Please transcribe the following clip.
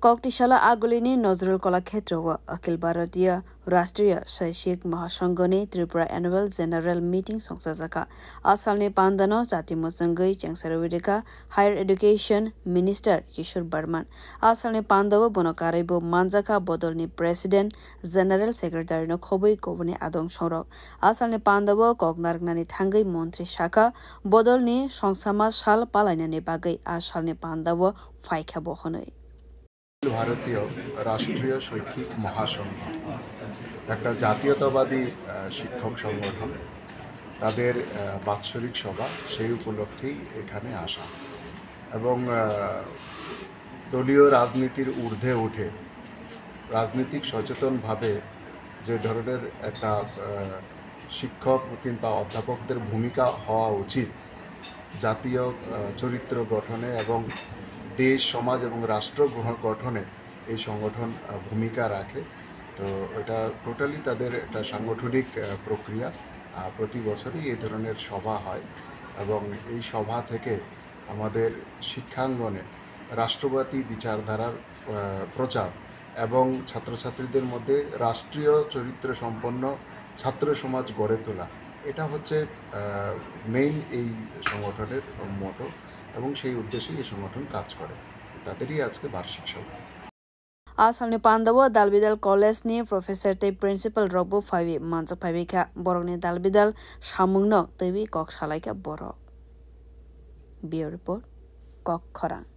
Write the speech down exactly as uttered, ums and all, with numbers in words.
Koktisala agulini Nazrul Kala Khetrao Akhil Bharatiya Rashtriya Shaikshik Mahasangha ni Tripura Annual General Meeting songchajakha. A salni pandano jati mwchangwi chengsarwi rikha Higher Education Minister Kishore Barman. A salni pandao bono karwibo manjakha bodolni President, General Secretary no khobwi kubuni adong songrok. A salni pandao kok narwknani thangwi montri sakha, bodolni songsama sal palainani bagwi a salni pandao phaikha bo hwnwi. ভারতীয় রাষ্ট্রীয় শৈক্ষিক মহাসংঘ একটা জাতীয়তাবাদী আহ, শিক্ষক সংগঠন, তাদের আহ, বাৎসরিক সভা, সেই উপলক্ষেই এখানে আসা। এবং আহ, দলীয় রাজনীতির ঊর্ধ্বে উঠে রাজনৈতিক সচেতনভাবে যে ধরনের একটা আহ, শিক্ষক কিংবা অধ্যাপকদের ভূমিকা হওয়া উচিত জাতীয় আহ, চরিত্র গঠনে এবং দেশ, সমাজ এবং রাষ্ট্র গ্রহ- গঠনে এই সংগঠন আহ, ভূমিকা রাখে। তো এটা টোটালি তাদের একটা সাংগঠনিক আহ, প্রক্রিয়া। আহ, প্রতি বছরই এই ধরনের সভা হয় এবং এই সভা থেকে আমাদের শিক্ষাঙ্গনে রাষ্ট্রবাদী বিচারধারার আহ, প্রচার এবং ছাত্রছাত্রীদের মধ্যে রাষ্ট্রীয় চরিত্র সম্পন্ন ছাত্র সমাজ গড়ে তোলা, এটা হচ্ছে মেইন এই সংগঠনের মোটো এবং সেই উদ্দেশ্যেই এই সংগঠন কাজ করে। তাদেরই আজকে বার্ষিক সভা। A salni pandao dalbidal college ni professor tei principal rokbo phaiwi manjak phaiwi kha. Borokni dalbidal samungno twiwi kok salaikha borok. Bureau Report, Kok Khorang.